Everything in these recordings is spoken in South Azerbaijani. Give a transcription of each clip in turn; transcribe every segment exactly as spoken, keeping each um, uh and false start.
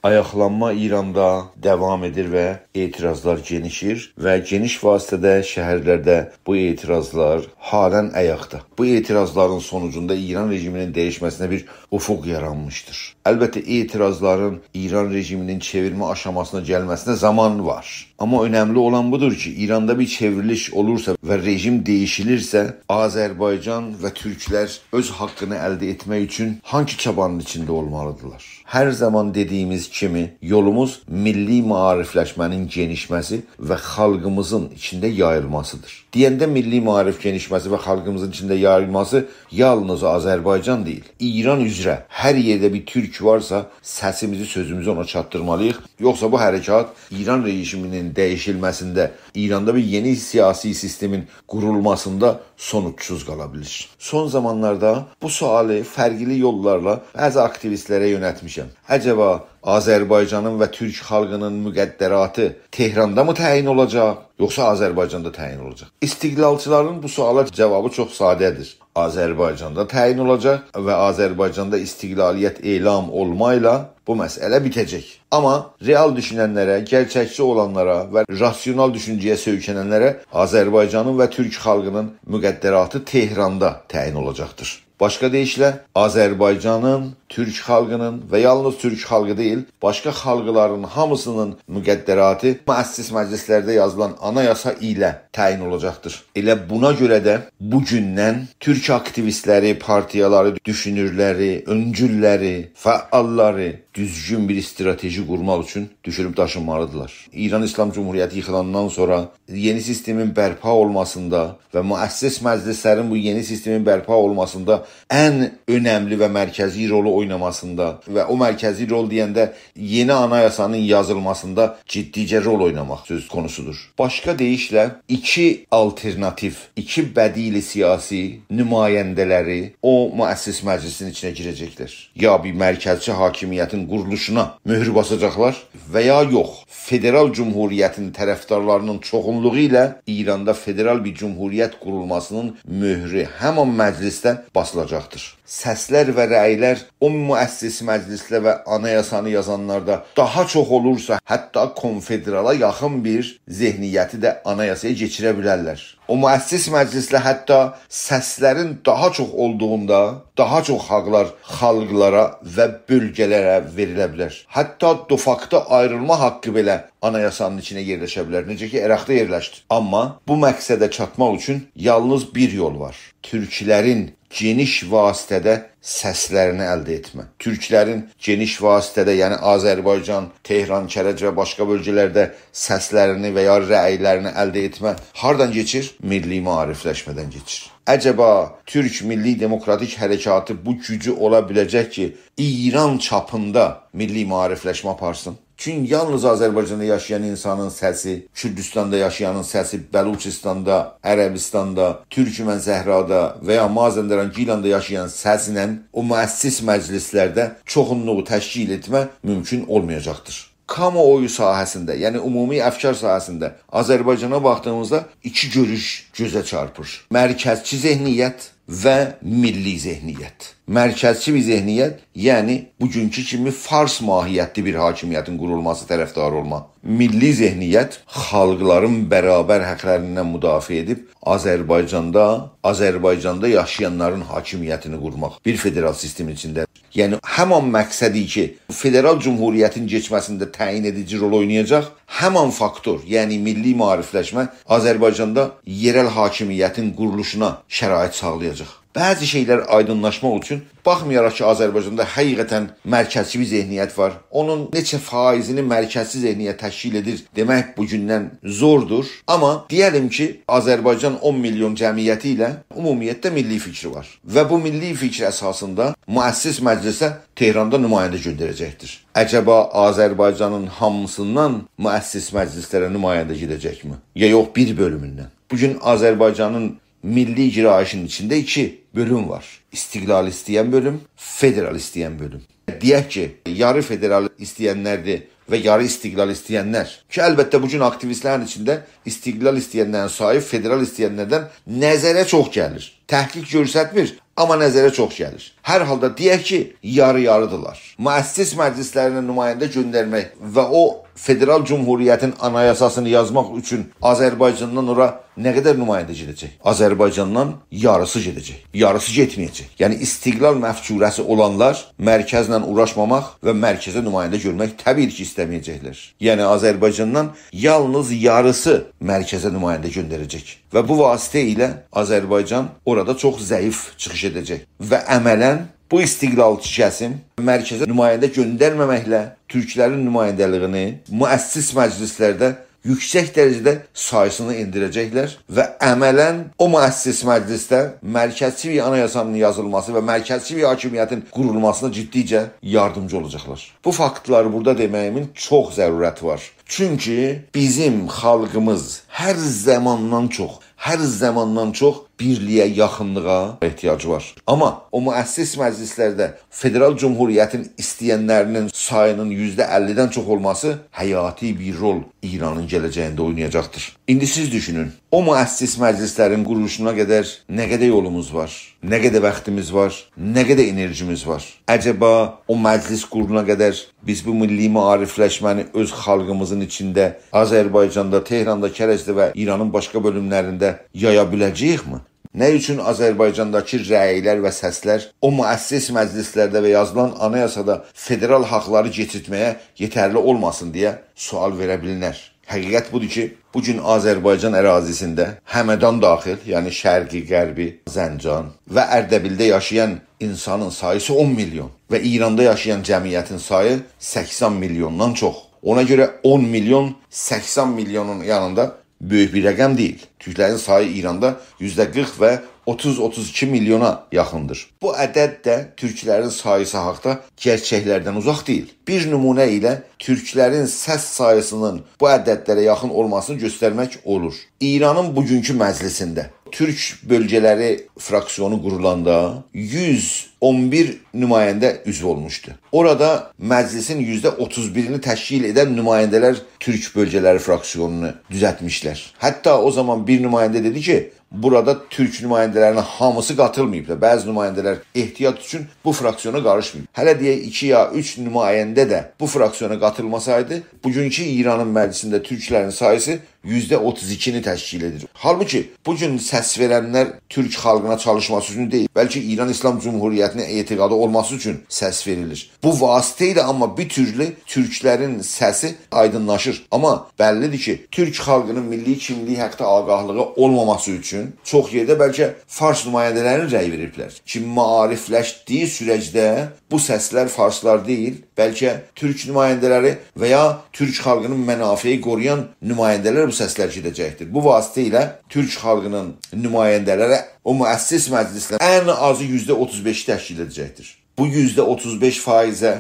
آیاقلانما ایراندا داوام ائدیر و اعتراضلار گئنیشیر و گئنیش وسعتده شهرلرده بو اعتراضلار حالاً آیاقدا. بو اعتراضلارین سونوجوندا ایران رژیمینین دییشمه‌سینه بیر افق یارانمیشدیر. البته، اعتراضلارین ایران رژیمینین چئویرمه آشاماسینا گلمه‌سینه زامان وار. آمما اؤنملی اولان بودور کی، ایراندا بیر چئوریلیش اولورسا و رژیم دییشیلیرسه، آذربایجان و تورکلر اؤز حاققینی الده ائتمک اوچون هانسی چابانین ایچینده اولمالیدیرلار؟ هر زامان دئدیییمیز کیمی، یولوموز میللی معاریفلشمه‌نین گئنیشمه‌سی و خالقیمیزین ایچینده یاییلماسیدیر. دئینده میللی معاریف گئنیشمه‌سی و خالقیمیزین ایچینده یاییلماسی یالنیز آذربایجان دئییل، ایران اوزره هر یئرده بیر تورک وارسا، سسیمیزی، سؤزوموزو اونا چاتدیرمالیییق. یوخسا بو حرکات ایران رژیمینین دییشیلمه‌سینده، ایراندا بیر یئنی سیاسی سیستمین قورولماسیندا سونوجسوز قالا بیلیر. سون زامانلاردا بو سؤالی فرقلی یوللارلا بعضی آکتیویستلره یؤنلتمیشم. عجبا آذربایجانین و تورک خالقینین مقدراتی تهراندا می تعیین اولاجاق، یوخسا آذربایجاندا تعیین اولاجاق؟ استقلالچیلارین بو سؤالا جاوابی چوخ ساده‌دیر. آذربایجاندا تعیین اولاجاق و آذربایجاندا استقلالیت اعلام اولما ایله بو مسئله بیته‌جک. آمما رئال دوشوننلره، گئرچکچی اولانلارا و راسیونال دوشونجه‌یه سؤیکننلره آذربایجانین و تورک خالقینین مقدراتی تهراندا تعیین اولاجاقدیر. باشقا دئییشله، آذربایجانین، تورک خالقینین و یالنیز تورک خالقی دئییل، باشقا خالقلارین هامیسینین مقدراتی مؤسس مجلسلرده یازیلان آنایاسا ایله تعیین اولاجاقدیر. ائله بونا گؤره ده بو گوندن تورک آکتیویستلری، پارتیالاری، دوشونورلری، اؤنجوللری، فعاللاری دوزگون بیر استراتژی قورماق اوچون دوشونوب داشینمالیدیرلار. ایران ایسلام جمهوریتی ییخیلاندان سونرا یئنی سیستمین برپا اولماسیندا و مؤسس مجلسلرین بو یئنی سیستمین برپا اولماسیندا ان اؤنملی و مرکزی رولو اویناماسیندا و او مرکزی رول دئینده یئنی آنایاسانین یازیلماسیندا جدیجه رول اویناماق سؤز قونوسودور. باشقا دئییشله، ایکی آلترناتیو، ایکی بدیل سیاسی نماینده‌لری او مؤسس مجلسین ایچینه گیره‌جکلر. یا بیر مرکزچی حاکمیتین قورولوشونا مؤهور باساجاقلار و یا یوخ. فدرال جمهوریتین طرفدارلارینین چوخونلوغو ایله ایراندا فدرال بیر جمهوریت قورولماسینین مؤهرو همان مجلسده باسیلاجاقدیر. سسلر و رأیلر او مؤسس مجلسده و آنایاسانی یازانلاردا داها چوخ اولورسا، حتی کنفدرالا یاخین بیر ذهنیتی ده آنایاسایا کئچیره بیلرلر. او مؤسس مجلسده حتی سسلرین داها چوخ اولدوغوندا داها چوخ حاقلار خالقلارا و بؤلگه‌لره وئریله بیلر. حتی دوفاکدا آیریلما حاققی بئله آنایاسانین ایچینه یئرلشه بیلر. نئجه کی، عراقدا یئرلشدی. آمما بو مقصده چاتماق اوچون یالنیز بیر یول وار. تورکلرین گئنیش وسعتده سسلرینی الده ائتمه. تورکلرین گئنیش وسعتده، یعنی آذربایجان، تهران، کرج و باشقا بؤلگه‌لرده سسلرینی و یا رأیلرینی الده ائتمه هاردان کئچیر؟ میللی معاریفلشمه‌دن کئچیر. عجبا تورک میللی دموکراتیک حرکاتی بو گوجو اولا بیله‌جک کی، ایران چاپیندا میللی معاریفلشمه آپارسین؟ چونکی یالنیز آذربایجاندا یاشایان اینسانین سسی، کوردوستاندا یاشایانین سسی، بلوچستاندا، عربستاندا، تورکمن صحرادا و یا مازندران گیلاندا یاشایان سسینن او مؤسس مجلسلرده چوخونلوغو تشکیل ائتمه مومکون اولمایاجاقدیر. کامواویو ساحه‌سینده، یعنی عمومی افکار ساحه‌سینده آذربایجانا باخدیغیمیزدا ایکی گؤروش گؤزه چارپیر. مرکزچی ذهنیت و میللی ذهنیت. مرکزچی بیر ذهنیت، یعنی بوگونکو کیمی فارس ماهیتلی بیر حاکمیتین قورولماسی طرفداری اولما. میللی ذهنیت خالقلارین برابر حاقلاریندان مدافعه ائدیب آذربایجاندا، آذربایجاندا یاشایانلارین حاکمیتینی قورماق. بیر فدرال سیستم ایچینده. یعنی همان مقصدی کی، فدرال جمهوریتین کئچمه‌سینده تعیین ائدیجی رول اوینایاجاق، همان فاکتور، یعنی میللی معاریفلشمه آذربایجاندا یئرل حاکمیتین قورولوشونا شرایط ساغلایاجاق. بعضی شئیلر آیدینلاشماق اوچون، باخمایاراق کی، آذربایجاندا حقیقتاً مرکزچی بیر ذهنیت وار، اونون نئچه فایزینی مرکزچی ذهنیت تشکیل ائدیر دئمک بوگوندن زوردور. آمما دئیه‌لیم کی، آذربایجان اون میلیون جمعیتی ایله عمومیتله میللی فیکری وار و بو میللی فیکر اساسیندا مؤسس مجلسه تهراندا نماینده گؤندره‌جکدیر. عجبا آذربایجانین هامیسیندان مؤسس مجلسلره نماینده گئده‌جکمی؟ یا یوخ، بیر بؤلوموندن؟ بوگون آذربایجانین میللی گرایشین ایچینده ایکی بؤلوم وار. استقلال ایسته‌ین بؤلوم، فدرال ایسته‌ین بؤلوم. دئیک کی، یاری فدرال ایسته‌ینلردیر و یاری استقلال ایسته‌ینلر. کی، البته، بوگون آکتیویستلرین ایچینده استقلال ایسته‌ینلرین سایی فدرال ایسته‌ینلردن نظره چوخ گلیر. تحقیق گؤسترمیر، آمما نظره چوخ گلیر. هر حالدا دئیک کی، یاری-یاری‌دیرلار. مؤسس مجلس‌لرینه نماینده گؤندرمک و او فدرال جمهوریتین آنایاساسینی یازماق اوچون آذربایجاندان اورا نه قدر نماینده گئده‌جک؟ آذربایجاندان یاریسی گئده‌جک. یاریسی گئتمه‌یه‌جک. یعنی استقلال مفکوره‌سی اولانلار مرکزله اوغراشماماق و مرکزه نماینده گؤرمک طبیعی کی، ایسته‌مه‌یه‌جکلر. یعنی آذربایجاندان یالنیز یاریسی مرکزه نماینده گؤندره‌جک. و بو واسطه ایله آذربایجان اورادا چوخ ضعیف چیخیش ائده‌جک. و عملاً بو استقلالچی کسیم مرکزه نماینده گؤندرمه‌مکله تورکلرین نماینده‌لیگینی مؤسس مجلس‌لرده یوکسک درجه‌ده ساییسینی ائندیره‌جکلر و عملاً او مؤسس مجلسده مرکزچی بیر آنایاسانین یازیلماسی و مرکزچی بیر حاکمیتین قورولماسینا جدیجه یاردیمجی اولاجاقلار. بو فاکتلاری بورادا دئمه‌ییمین چوخ ضرورتی وار. چونکی بیزیم خالقیمیز هر زاماندان چوخ، هر زاماندان چوخ بیرلیگه، یاخینلیغا احتیاجی وار. آمما او مؤسس مجلس‌لرده فدرال جمهوریتین ایسته‌ینلرینین سایی‌نین یوزده اللی‌دن چوخ اولماسی حیاتی بیر رول ایرانین گله‌جگینده اوینایاجاقدیر. ایندی سیز دوشونون، او مؤسس مجلس‌لرین قورولوشونا قدر نه قدر یولوموز وار، نه قدر واختیمیز وار، نه قدر انرژیمیز وار؟ عجبا او مجلس قورونا قدر بیز بو میللی معاریفلشمه‌نی اؤز خالقیمیزین ایچینده، آذربایجاندا، تهراندا، کرجده و ایرانین باشقا بؤلوملرینده یایا بیله‌جه‌ییک‌می؟ نه اوچون آذربایجانداکی رأی‌لر و سس‌لر او مؤسس مجلس‌لرده و یازیلان آنایاسادا فدرال حاقلاری کئچیرتمه‌یه یئترلی اولماسین دئیه سؤال وئره بیلینر. حقیقت بودور کی، بو گون آذربایجان اراضی‌سینده همدان داخیل، یعنی شرقی، غربی، زنجان و اردبیلده یاشایان اینسانین سایی‌سی اون میلیون و ایراندا یاشایان جمعیتین سایی سکسن میلیوندان چوخ. اونا گؤره اون میلیون سکسن میلیونون یانیندا بؤیوک بیر رقم دئییل. تورکلرین سایی ایراندا یوزده قیرخ و اوتوز، اوتوز ایکی میلیونا یاخیندیر. بو عدد ده تورکلرین سایی‌سی حاقدا گئرچکلردن اوزاق دئییل. بیر نمونه ایله تورکلرین سس سایی‌سینین بو عددلره یاخین اولماسینی گؤسترمک اولور. ایرانین بوگونکو مجلسینده تورک بؤلگه‌لری فراکسیونو قورولاندا یوز اون بیر نماینده عضو اولموشدو. اورادا مجلسین یوزده اوتوز بیرینی تشکیل ائدن نماینده‌لر تورک بؤلگه‌لری فراکسیونونو دوزلتمیشلر. حتی او زامان بیر نماینده دئدی کی، بورادا تورک نماینده‌لرینین هامیسی قاتیلماییبلار. بعضی نماینده‌لر احتیاط اوچون بو فراکسیونا قاریشماییب. هله دئیک، ایکی یا اوچ نماینده ده بو فراکسیونا قاتیلماسایدی، بوگونکو ایرانین مجلسینده تورکلرین سایی‌سی یوزده اوتوز ایکینی تشکیل ائدیر. حالبوکی بو گون سس وئرنلر تورک خالقینا چالیشماسی اوچون دئییل، بلکه ایران ایسلام جمهوریتینه اعتقادی اولماسی اوچون سس وئریلیر. بو واسطه ایله آمما بیر تورلو تورکلرین سسی آیدینلاشیر. آمما بللی‌دیر کی، تورک خالقینین میللی کیملیگی حاقدا آگاهلیغی اولماماسی اوچون چوخ یئرده بلکه فارس نماینده‌لرینین رأی وئریبلر. کی، معاریفلشدیگی سورجده بو سسلر فارسلار دئییل، بلکه تورک نماینده‌لری و یا تورک خالقینین منافعی قورویان نماینده‌لر بو سسلر گئده‌جکدیر. بو واسطه ایله تورک خالقینین نماینده‌لری او مؤسس مجلسده ان آزی یوزده اوتوز بئشی تشکیل ائده‌جکدیر. بو یوزده اوتوز بئش فاییزه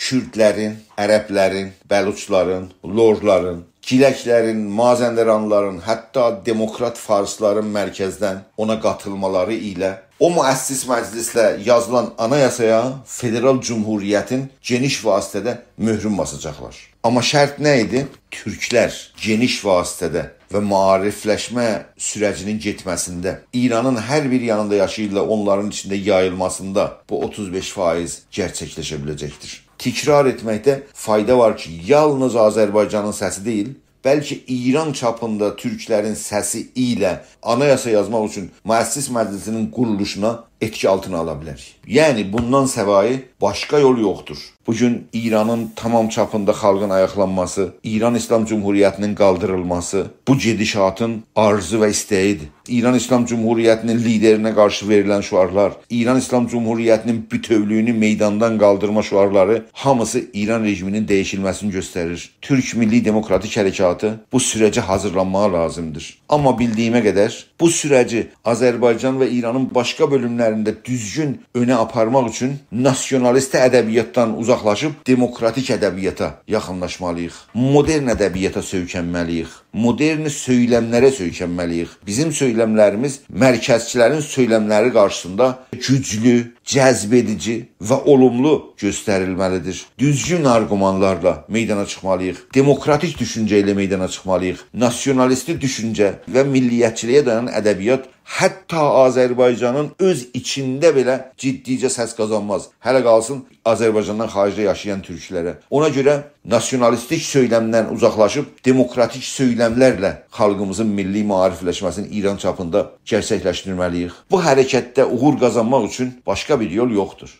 کوردلرین، عربلرین، بلوچلارین، لورلارین، گیلکلرین، مازندرانلارین، حتی دموکرات فارسلارین مرکزدن اونا قاتیلمالاری ایله او مؤسس مجلسده یازیلان آنایاسایا فدرال جمهوریتین گئنیش واسطه‌ده مؤهرون باساجاقلار. آمما شرط نه ایدی؟ تورکلر گئنیش واسطه‌ده و معاریفلشمه سورجینین گئتمه‌سینده، ایرانین هر بیر یانیندا یاشاییرلار، اونلارین ایچینده یاییلماسیندا بو اوتوز بئش فاییز گئرچکلشه بیله‌جکدیر. تکرار ائتمکده فایدا وار کی، یالنیز آذربایجانین سسی دئییل، بلکه ایران چاپیندا تورکلرین سسی ایله آنایاسا یازماق اوچون مؤسس مجلسینین قورولوشونا ائتکی آلتینا آلا بیلریک. یعنی، بوندان سوایی باشقا یول یوخدور. بو گون ایرانین تمام چاپیندا خالقین آیاقلانماسی، ایران ایسلام جمهوریتینین قالدیریلماسی بو گئدیشاتین آرزو و ایسته‌ییدیر. ایران ایسلام جمهوریتینین لیدرینه قارشی وئریلن شعارلار، ایران ایسلام جمهوریتینین بوتؤولویونو میداندان قالدیرما شعارلاری هامیسی ایران رژیمینین دییشیلمه‌سینی گؤستریر. تورک میللی دموکراتیک حرکاتی بو سورجه حاضیرلانماغا لازیمدیر. آمما بیلدیییمه قدر بو سورجی آذربایجان و ایرانین باشقا بؤلوملرینده دوزگون اؤنه آپارماق اوچون ناسیونالیست ادبیاتدان اوزاقلاشیب دموکراتیک ادبیاتا یاخینلاشمالی‌ییق. مدرن ادبیاتا سؤیکنمه‌لی‌ییک. مدرن سؤیلملره سؤیکنمه‌لی‌ییک. بیزیم سؤیلملریمیز مرکزچیلرین سؤیلملری قارشیسیندا گوجلو، جذب ائدیجی و اولوملو گؤستریلمه‌لیدیر. دوزگون آرگومانلارلا میدانا چیخمالی‌ییق. دموکراتیک دوشونجه ایله میدانا چیخمالی‌ییق. ناسیونالیستی دوشونجه و میللیتچیلیگه دایانان ادبیات حتی آذربایجانین اؤز ایچینده بئله جدیجه سس قازانماز. هله قالسین آذربایجاندان خاریجده یاشایان تورکلره. اونا گؤره ناسیونالیستیک سؤیلمدن اوزاقلاشیب دموکراتیک سؤیلملرله خالقیمیزین میللی معاریفلشمه‌سینی ایران چاپیندا گئرچکلشدیرمه‌لی‌ییک. بو حرکتده اوغور قازانماق اوچون باشقا بیر یول یوخدور.